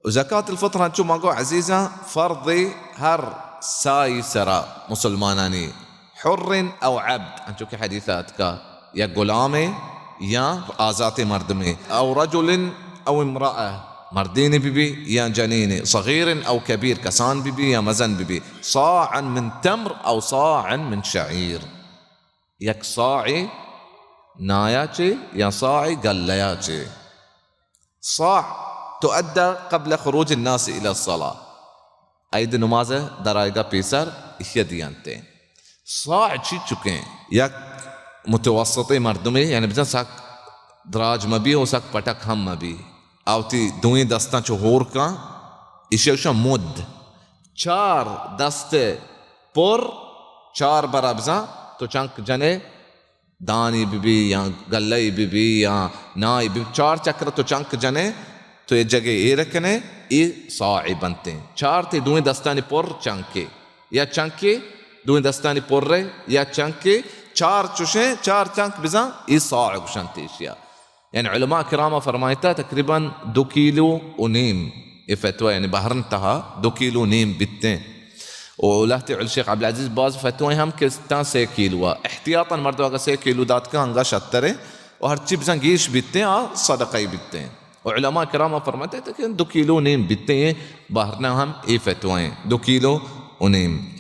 و زکات الفطر ہنچو ما گو عزیزاں، فرض ہر سائی سرا مسلمانانی، حر او عبد، ہنچو کہ حدیث اتکا، یا غلامے یا آزات مردمے، او رجل او امرأة، مردین بی بی یا جنین، صغیر او کبیر، کسان بی بی یا مزن بی بی، صاعا من تمر او صاعا من شعیر، یک صاعی نایا چے یا صاعی گلیا چے۔ صاع تؤدى قبل خروج الناس الى الصلاة، عید نماز درائگا پیسر ایشی دینتے۔ صاع چی چکیں؟ یک متوسط مردمے، یعنی بزن سک دراج مبی و سک پٹک ہم مبی، آوتی دوئیں دستاں چو ہور کن، ایشی گوشن مد۔ چار دست پر، چار برا بزن تو چنک جنے، دانی بہ بی یا گلہ بہ بی یا نائی بہ بی، چار چکر تو چنک جنے، تو اے جگہ ایر کنے، اے صاع بنتیں۔ چار تے دوئیں دستانی پر چنکے، یا چنکے دوئیں دستانی پر یا چنکے، چار چشیں، چار چنک بزاں، اے صاع گشنت ایشیا۔ یعنی علماء کرام فرمائتا تقریباً دو کیلو و نیم، اے فتوی یعنی بحرین تہا دو کیلو و نیم بیتیں۔ و لہتے عل-، شیخ عبدالعزیز باز فتوی ہم کہ تاں سے کیلو آ۔ احتیاطاً مردم اگہ سے کیلو دات کہ انگا شتریں و ہرچی بزاں گیش بیتیں، آ صدقہ بیتیں۔ و علماء کرام فرمائتا کہ دو کیلو و نیم بیتیں، اے بحرین ہم اے فتوی، دو کیلو و نیم۔